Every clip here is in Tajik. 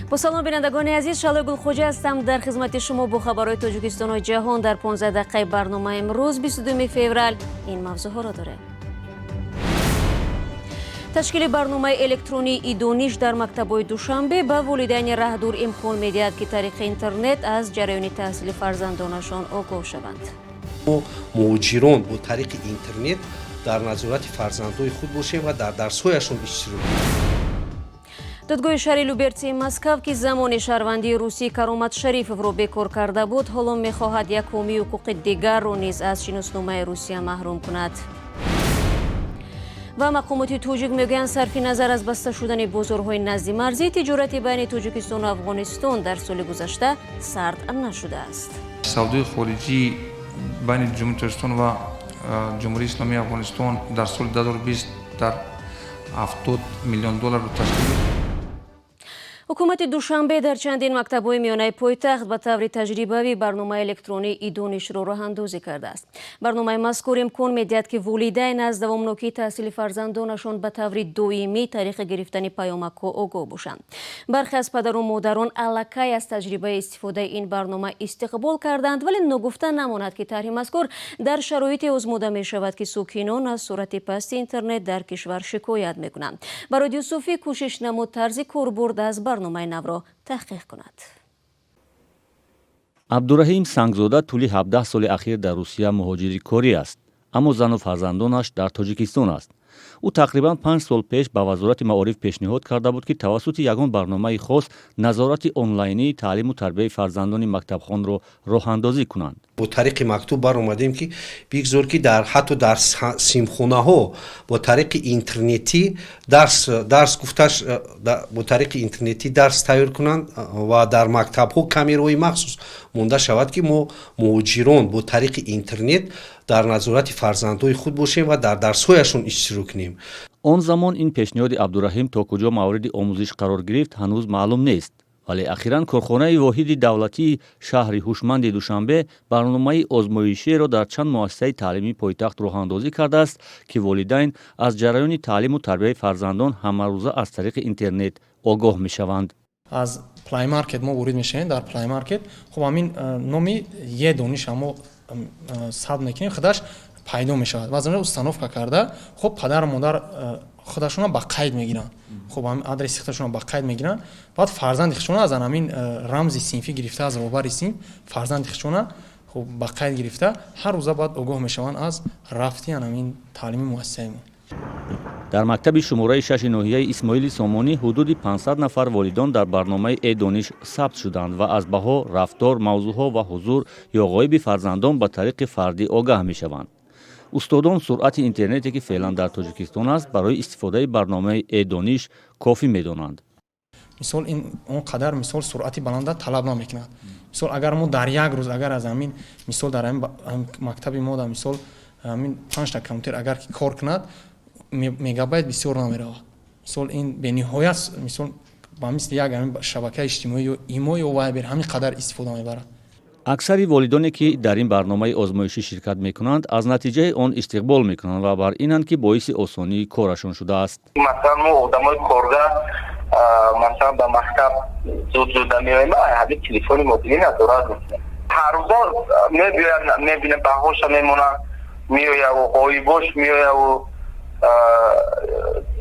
Бо салом, бинандагони азиз, Шаҳлои Гулхоҷа ҳастам дар хизмати шумо бо хабарҳои Тоҷикистону ҷаҳон. Дар 15 дақиқаи барномаи имрӯз, 22 феврал, ин мавзӯъҳоро дорем: ташкили барномаи электронии «Э-Дониш» дар мактабҳои Душанбе ба волидайни раҳдур имкон медиҳад, ки тариқи интернет аз ҷараёни таҳсили фарзандонашон огоҳ шаванд. Мо, муҳоҷирон, бо тариқи интернет дар назорати фарзандои худ бошем ва дар дарсҳояшон иштирок. Додгоҳи шаҳри Люберции Москав, ки замони шаҳрвандии русӣ Каромат Шарифовро бекор карда буд, ҳоло мехоҳад як ҳомии ҳуқуқи дигарро низ аз шиносномаи Русия маҳрум кунад. Ва мақомоти тоҷик мегӯянд, сарфи назар аз баста шудани бозорҳои назди марзӣ, тиҷорати байни Тоҷикистону Афғонистон дар соли гузашта сард нашудааст. Савдои хориҷии байни Ҷумҳурии Тоҷикистон ва Ҷумҳурии Исломии Афғонистон дар соли 2020 дар 70 миллион долларро ташкил дод. Ҳукумати Душанбе дар чандин мактабҳои миёнаи пойтахт ба таври таҷрибавӣ барномаи электронии «Э-Донишро» роҳандозӣ кардааст. Барномаи мазкур имкон медиҳад, ки волидайн аз давомнокии таҳсили фарзандонашон ба таври доимӣ тариқи гирифтани паёмакҳо огоҳ бошанд. Бархе аз падару модарон аллакай аз таҷрибаи истифодаи ин барнома истиқбол карданд, вале ногуфта намонад, ки тарҳи мазкур дар шароите озмуда мешавад, ки сокинон аз суръати пасти интернет дар кишвар шикоят мекунанд. Бароди Юсуфӣ кӯшиш намуд тарзи корбурд аз барномаи навро таҳқиқ кунад. Абдураҳим Сангзода тӯли 17 соли ахир дар Русия муҳоҷири корӣ аст, аммо зану фарзандонаш дар Тоҷикистон аст. Ӯ тақрибан 5 сол пеш ба Вазорати маориф пешниҳод карда буд, ки тавассути ягон барномаи хос назорати онлайнии таълиму тарбияи фарзандони мактабхонро роҳандозӣ кунанд. Бо тариқи мактуб баромадем, ки бигзор, ки дар ҳатто дар синфхонаҳо бо тариқи интернетӣ дарс гуфташ, бо тариқи интернетӣ дарс тайёр кунанд ва дар мактабҳо камераҳои махсус монда шавад, ки мо, муҳоҷирон, бо тариқи интернет дар назорати фарзандҳои худ бошем ва дар дарсҳояшон иштирок кунем. Он замон ин пешниҳоди Абдураҳим то куҷо мавриди омӯзиш қарор гирифт, ҳанӯз маълум нест, вале ахиран корхонаи воҳиди давлатии шаҳри ҳушманди Душанбе барномаи озмоишиеро дар чанд муассисаи таълимии пойтахт роҳандозӣ кардааст, ки волидайн аз ҷараёни таълиму тарбияи фарзандон ҳамарӯза аз тариқи интернет огоҳ мешаванд. Аз Play Market мо ворид мешавем. Дар Play Market, хуб, ҳамин номи «Е-Дониша» мо сабт мекунем, худаш пайдо мешавад ва аз онҷо установка карда, хуб, падару модар худашона ба қайд мегиранд. Хуб, ҳамин адреси худашона ба қайд мегиранд, баъд фарзанди худшона аз ҳамин рамзи синфӣ гирифта, аз роҳбари синф фарзанди худшона, хуб, ба қайд гирифта, ҳар рӯза баъд огоҳ мешаванд аз рафти ҳамин таълими муассисаи мо. Дар мактаби шумораи шаши ноҳияи Исмоили Сомонӣ ҳудуди 500 нафар волидон дар барномаи «Э-Дониш» сабт шуданд ва аз баҳо, рафтор, мавзӯъҳо ва ҳузур ё ғоиби фарзандон ба тариқи фардӣ огаҳ мешаванд. Устодон суръати интернете, ки феълан дар Тоҷикистон аст, барои истифодаи барномаи «Э-Дониш» кофӣ медонанд. Мисол, ин он қадар, мисол, суръати баланда талаб намекунад. Мисол, агар мо дар як рӯз, агар аз ҳамин, мисол, дар ҳамин мактаби мо, дар, мисол, ҳамин панҷта компютер агар ки кор кунад, мегабайт бисёр намеравад. Мисол, ин бениҳоят, мисол, ба мисли як ҳамин шабакаи иҷтимоӣ ё Имо ё Вайбер ҳамин қадар истифода мебарад. Аксари волидоне, ки дар ин барномаи озмоишӣ ширкат мекунанд, аз натиҷаи он истиқбол мекунанд ва бар инанд, ки боиси осонии корашон шудааст. Масалан, мо одамои коргар, масалан, ба мактаб зуд зуда меоем, ҳамин телефони мобилӣ назорат мекунем. Ҳаррӯза мебиёяд, мебинем, баҳоша мемонад, меояву ғоибош меояву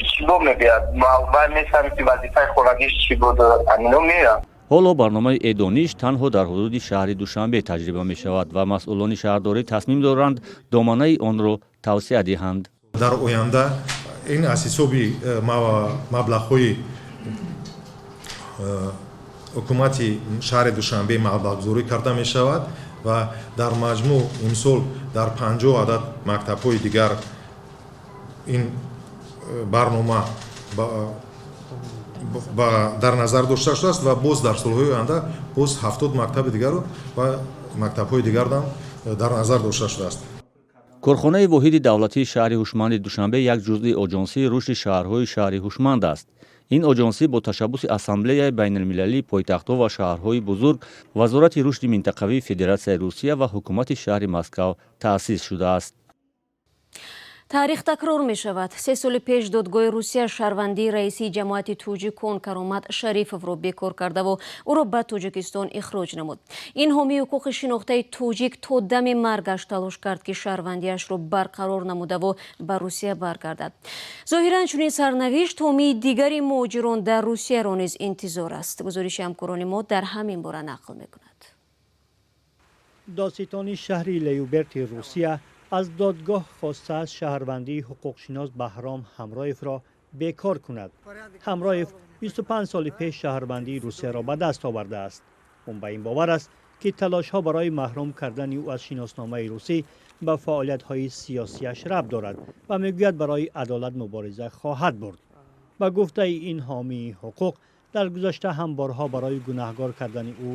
чӣ бо мебиёяд, вай мефаҳмед, ки вазифаи хонагиш чӣ буд, амино меояд. Ҳоло барномаи «Э-Дониш» танҳо дар ҳудуди шаҳри Душанбе таҷриба мешавад ва масъулони шаҳрдорӣ тасмим доранд доманаи онро тавсеа диҳанд. Дар оянда ин аз ҳисоби маблағҳои ҳукумати шаҳри Душанбе маблағгузорӣ карда мешавад ва дар маҷмӯъ имсол дар 50 адад мактабҳои дигар ин барнома дар назар дошта шудааст ва боз дар солҳои оянда боз 70 мактаби дигару ва мактабҳои дигарам дар назар дошта шудааст. Корхонаи воҳиди давлатии шаҳри ҳушманди Душанбе як ҷузъи Оҷонсии рушди шаҳрҳои шаҳри ҳушманд аст. Ин оҷонсӣ бо ташаббуси Ассамблеяи байналмилалии пойтахтҳо ва шаҳрҳои бузург, Вазорати рушди минтақавии Федератсияи Русия ва ҳукумати шаҳри Москав таъсис шудааст. Таърих такрор мешавад. 3 соли пеш додгоҳи Русия шаҳрвандии раиси ҷамоати тоҷикон Каромат Шарифовро бекор кардаву ӯро ба Тоҷикистон ихроҷ намуд. Ин ҳомии ҳуқуқи шинохтаи тоҷик то дами маргаш талош кард, ки шаҳрвандиашро барқарор намудаву ба Русия баргардад. Зоҳиран, чунин сарнавишт ҳомии дигари муҳоҷирон дар Русияро низ интизор аст. Гузориши ҳамкорони мо дар ҳамин бора нақл мекунад. Додситони шаҳри Любертси Русия аз додгоҳ хостааст, шаҳрвандии ҳуқуқшинос Баҳром Ҳамроевро бекор кунад. Ҳамроев 25 соли пеш шаҳрвандии Русияро ба даст овардааст. Ӯ ба ин бовар аст, ки талошҳо барои маҳрум кардани ӯ аз шиносномаи русӣ ба фаъолиятҳои сиёсиаш рабт дорад ва мегӯяд, барои адолат мубориза хоҳад бурд. Ба гуфтаи ин ҳомии ҳуқуқ, дар гузашта ҳам борҳо барои гунаҳгор кардани ӯ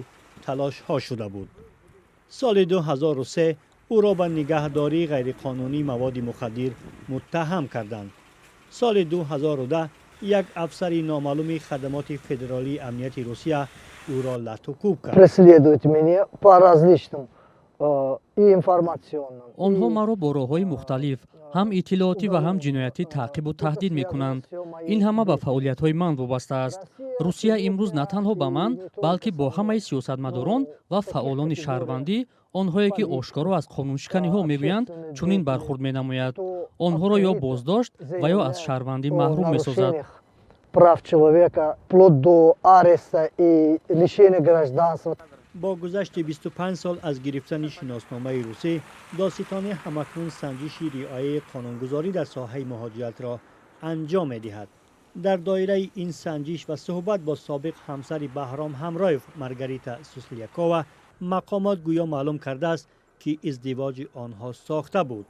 талошҳо шуда буд. Соли 2003 ӯро ба нигаҳдории ғайриқонунии маводи мухаддир муттаҳам карданд. Соли 2010 як афсари номаълуми хадамоти федералии амнияти Русия ӯро латукӯб кард. Преследуют меня по различным и информационным. Онҳо маро бо роҳҳои мухталиф, ҳам иттилоотӣ ва ҳам ҷиноятӣ, таъқибу таҳдид мекунанд. Ин ҳама ба фаъолиятҳои ман вобаста аст. Русия имрӯз на танҳо ба ман, балки бо ҳамаи сиёсатмадорон ва фаъолони шаҳрвандӣ, онҳое ки ошкоро аз қонуншиканиҳо мегӯянд, чунин бархурд менамояд. Онҳоро ё боздошт ва ё аз шаҳрвандӣ маҳрум месозад. Прав человека, вплоть до ареста и лишения гражданства. Бо гузашти 25 сол аз гирифтани шиносномаи русӣ, додситонӣ ҳамакнун санҷиши риояи қонунгузорӣ дар соҳаи муҳоҷиратро анҷом медиҳад. Дар доираи ин санҷиш ва суҳбат бо собиқ ҳамсари Баҳром Ҳамроев, Маргарита Суслякова, мақомот гӯё маълум кардааст, ки издивоҷи онҳо сохта буд.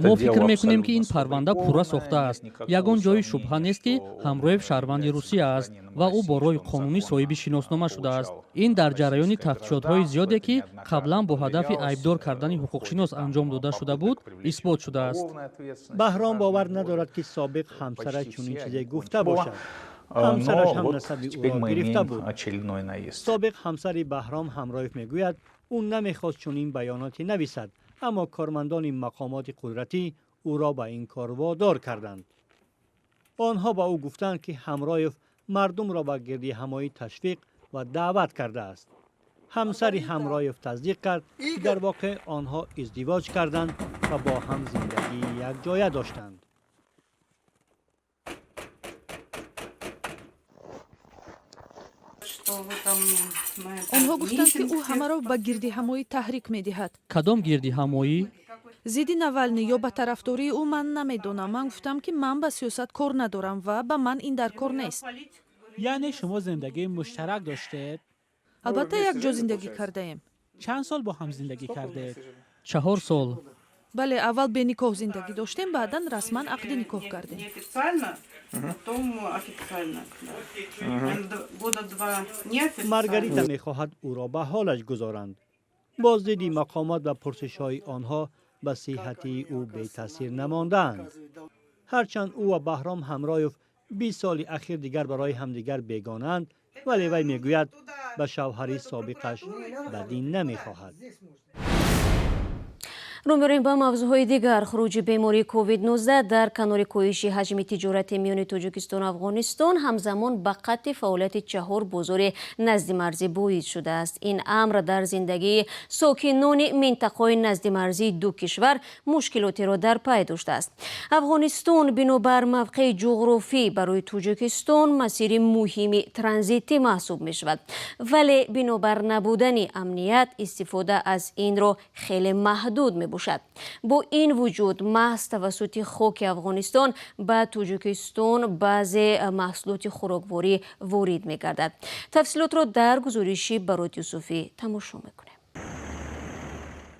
Мо фикр мекунем, ки ин парванда пурра сохта аст. Ягон ҷои шубҳа нест, ки Ҳамроев шаҳрванди Русия аст ва ӯ бо роҳи қонунӣ соҳиби шиноснома шудааст. Ин дар ҷараёни тафтишотҳои зиёде, ки қаблан бо ҳадафи айбдор кардани ҳуқуқшинос анҷом дода шуда буд, исбот шудааст. Баҳром бовар надорад, ки собиқ ҳамсараш чунин чизе гуфта бошад. Ҳамсараш ҳам насаби ӯро гирифта буд. Собиқ ҳамсари Баҳром Ҳамроев мегӯяд, ӯ намехост чунин баёноте нависад, аммо кормандони мақомоти қудратӣ ӯро ба ин кор водор карданд. Онҳо ба ӯ гуфтанд, ки Ҳамроев мардумро ба гирдиҳамоӣ ташвиқ ва даъват кардааст. Ҳамсари Ҳамроев тасдиқ кард, ки дар воқеъ онҳо издивоҷ карданд ва бо ҳам зиндагии якҷоя доштанд. Онҳо гуфтанд, ки ӯ ҳамаро ба гирдиҳамоӣ таҳрик медиҳад. Кадом гирдиҳамоӣ? Зидди Навални ё ба тарафдории ӯ. Ман намедонам. Ман гуфтам, ки ман ба сиёсат кор надорам ва ба ман ин дар кор нест. Яъне шумо зиндагии муштарак доштед? Албатта, якҷо зиндагӣ кардаем. Чанд сол бо ҳам зиндагӣ кардед? 4 сол. Бале, аввал беникоҳ зиндагӣ доштем, баъдан расман ақди никоҳ кардем. Потом официально. Года два неофициально. Маргарита мехоҳад ӯро ба ҳолаш гузоранд. Боздиди мақомот ва пурсишҳои онҳо ба сиҳатии ӯ бетаъсир намондаанд. Ҳарчанд ӯ ва Баҳром Ҳамроев 20 соли ахир дигар барои ҳамдигар бегонаанд, вале вай мегӯяд, ба шавҳари собиқаш бадӣ намехоҳад. Рӯ меорем ба мавзӯъҳои дигар. Хуруҷи бемории COVID-19 дар канори коҳиши ҳаҷми тиҷорати миёни Тоҷикистону Афғонистон ҳамзамон ба қатъи фаъолияти чаҳор бозори наздимарзӣ боис шудааст. Ин амр дар зиндагии сокинони минтақаҳои наздимарзии ду кишвар мушкилотеро дар пай доштааст. Афғонистон бинобар мавқеи ҷуғрофӣ барои Тоҷикистон масири муҳими транзитӣ маҳсуб мешавад, вале бинобар набудани амният истифода аз ин роҳ хеле маҳдуд мебошад. Бо ин вуҷуд, маҳз тавассути хоки Афғонистон ба Тоҷикистон баъзе маҳсулоти хӯрокворӣ ворид мегардад. Тафсилотро дар гузориши Барот Юсуфӣ тамошо мекунем.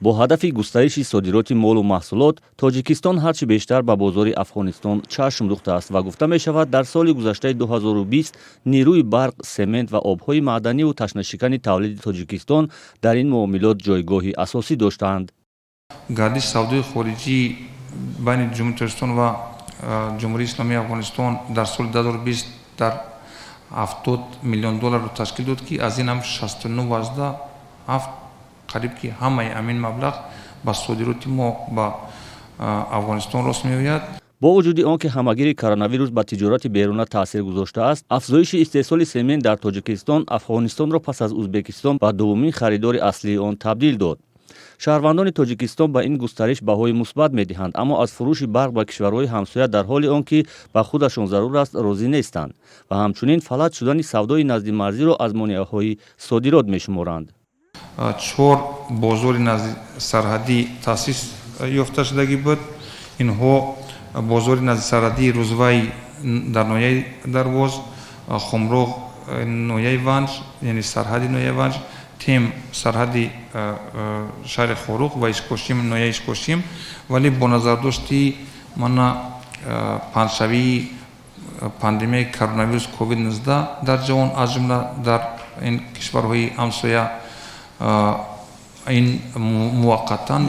Бо ҳадафи густариши содироти молу маҳсулот, Тоҷикистон ҳарчи бештар ба бозори Афғонистон чашм духтааст ва гуфта мешавад, дар соли гузаштаи 2020 нерӯи барқ, семент ва обҳои маъданиву ташнашикани тавлиди Тоҷикистон дар ин муомилот ҷойгоҳи асосӣ доштаанд. Гардиши савдои хориҷӣ байни Ҷумҳурии Тоҷикистон ва Ҷумҳурии Исломии Афғонистон дар соли 2020 дар 70 миллион долларро ташкил дод, ки аз ин ҳам 69,7, қариб ки ҳамаи ҳамин маблағ Ба содироти мо ба Афғонистон рост меояд. Бо вуҷуди он ки ҳамагири коронавирус ба тиҷорати беруна таъсир гузоштааст, афзоиши истеҳсоли семент дар Тоҷикистон Афғонистонро пас аз Узбекистон ба дуввумин харидори аслии он табдил дод. Шаҳрвандони Тоҷикистон ба ин густариш баҳои мусбат медиҳанд, аммо аз фурӯши барқ ба кишварҳои ҳамсоя дар ҳоли он ки ба худашон зарур аст, розӣ нестанд ва ҳамчунин фалаҷ шудани савдои наздимарзиро аз монеаҳои содирот мешуморанд. Чор бозори наздисарҳадӣ таъсис ёфта шудагӣ буд. Инҳо бозори наздисарҳадии Рӯзвай дар ноҳияи Дарвоз, Хумроғ ноҳияи Ванҷ, яъне сарҳади ноҳияи Ванҷ, Тем сарҳади шаҳри Хоруғ ва Ишкошим ноҳияи Ишкошим. Вале бо назардошти мана паҳншавии пандемияи коронавирус COVID-19 дар ҷаҳон, аз ҷумла дар ин кишварҳои ҳамсоя, ин муваққатан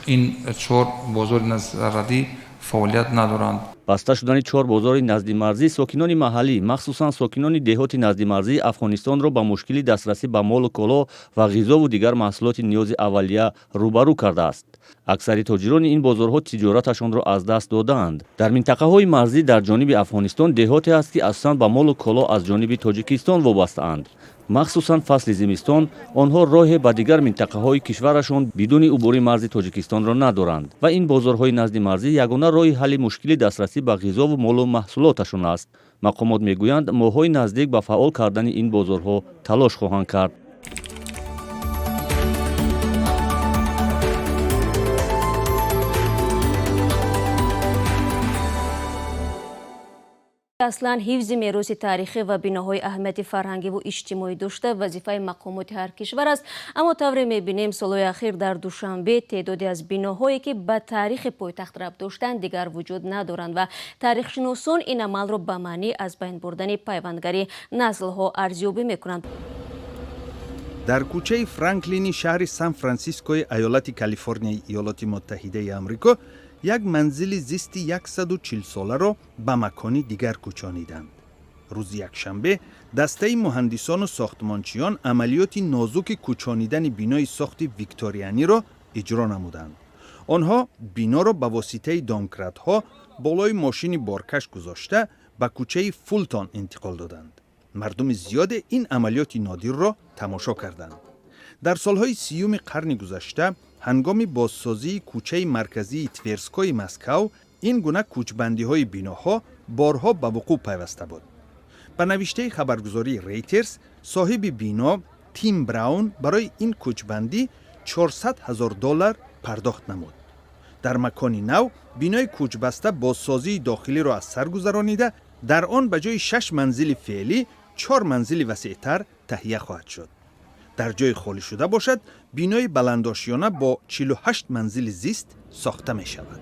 ин чор бозори наздисарҳадӣ фаъолият надоранд. Баста шудани чор бозори наздимарзӣ сокинони маҳаллӣ, махсусан сокинони деҳоти наздимарзии Афғонистонро ба мушкили дастрасӣ ба молу коло ва ғизову дигар маҳсулоти ниёзи аввалия рӯбарӯ кардааст. Аксари тоҷирони ин бозорҳо тиҷораташонро аз даст додаанд. Дар минтақаҳои марзӣ дар ҷониби Афғонистон деҳоте аст, ки асосан ба молу коло аз ҷониби Тоҷикистон вобастаанд. Махсусан фасли зимистон онҳо роҳе ба дигар минтақаҳои кишварашон бидуни убури марзи Тоҷикистонро надоранд ва ин бозорҳои назди марзӣ ягона роҳи ҳалли мушкили дастрасӣ ба ғизову молу маҳсулоташон аст. Мақомот мегӯянд, моҳҳои наздик ба фаъол кардани ин бозорҳо талош хоҳанд кард. Аслан ҳифзи мероси таърихӣ ва биноҳои аҳамияти фарҳангиву иҷтимоӣ дошта вазифаи мақомоти ҳар кишвар аст. Аммо тавре мебинем, солҳои ахир дар Душанбе теъдоде аз биноҳое ки ба таърихи пойтахт рабт доштанд, дигар вуҷуд надоранд ва таърихшиносон ин амалро ба маънии аз байн бурдани пайвандгари наслҳо арзёбӣ мекунанд. Дар кӯчаи Франклини шаҳри Сан Франсискои айолати Калифорнияи Иёлоти Муттаҳидаи Амрико як манзили зисти 140-соларо ба макони дигар кӯчониданд. Рӯзи якшанбе дастаи муҳандисону сохтмончиён амалиёти нозуки кӯчонидани бинои сохти викторианиро иҷро намуданд. Онҳо биноро ба воситаи домкратҳо болои мошини боркаш гузошта ба кӯчаи Фултон интиқол доданд. Мардуми зиёде ин амалиёти нодирро тамошо карданд. Дар солҳои 30-уми қарни гузашта ҳангоми бозсозии кӯчаи марказии Тверскои Москав ин гуна кӯчбандиҳои биноҳо борҳо ба вуқӯъ пайваста буд. Ба навиштаи хабаргузории Рейтерс, соҳиби бино Тим Браун барои ин кӯчбандӣ 400 ҳазор доллар пардохт намуд. Дар макони нав бинои кӯчбаста бозсозии дохилиро аз сар гузаронида, дар он ба ҷои шаш манзили феълӣ чор манзили васеътар таҳия хоҳад шуд. Дар ҷои холӣ шуда бошад, бинои баландошёна бо 48 манзили зист сохта мешавад.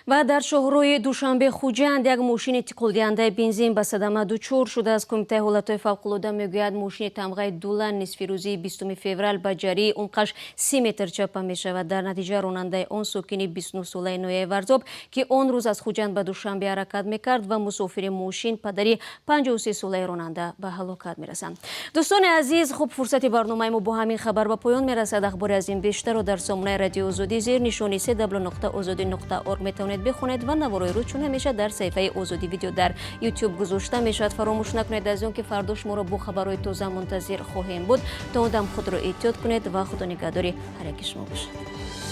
Ва дар шоҳрои Душанбе Хуҷанд як мошини интиқолдиҳандаи бензин ба садама дучор шудааст. Кумитаи ҳолатҳои фавқулода мегӯяд, мошини тамғаи Дулан нисфи рӯзии 20 феврал ба ҷарии умқаш 30 метр чапа мешавад. Дар натиҷа ронандаи он, сокини 29-солаи ноҳияи Варзоб, ки он рӯз аз Хуҷанд ба Душанбе ҳаракат мекард, ва мусофири мошин, падари 53-солаи ронанда, ба ҳалокат мерасанд. Дӯстони азиз, хуб, фурсати барномаи мо бо ҳамин хабар ба поён мерасад. Ахбори аз ин бештарро дар сомонаи Радиои Озодӣ зер нишони cw.ozodi.org метавонед бихонед ва наворои рӯз чун ҳамеша дар саҳифаи Озодӣ Видео дар Ютуб гузошта мешавад. Фаромӯш накунед аз он ки фардо шуморо бо хабарҳои тоза мунтазир хоҳем буд. То он дам худро эҳтиёт кунед ва Худо нигаҳдори ҳар яки шумо бошад.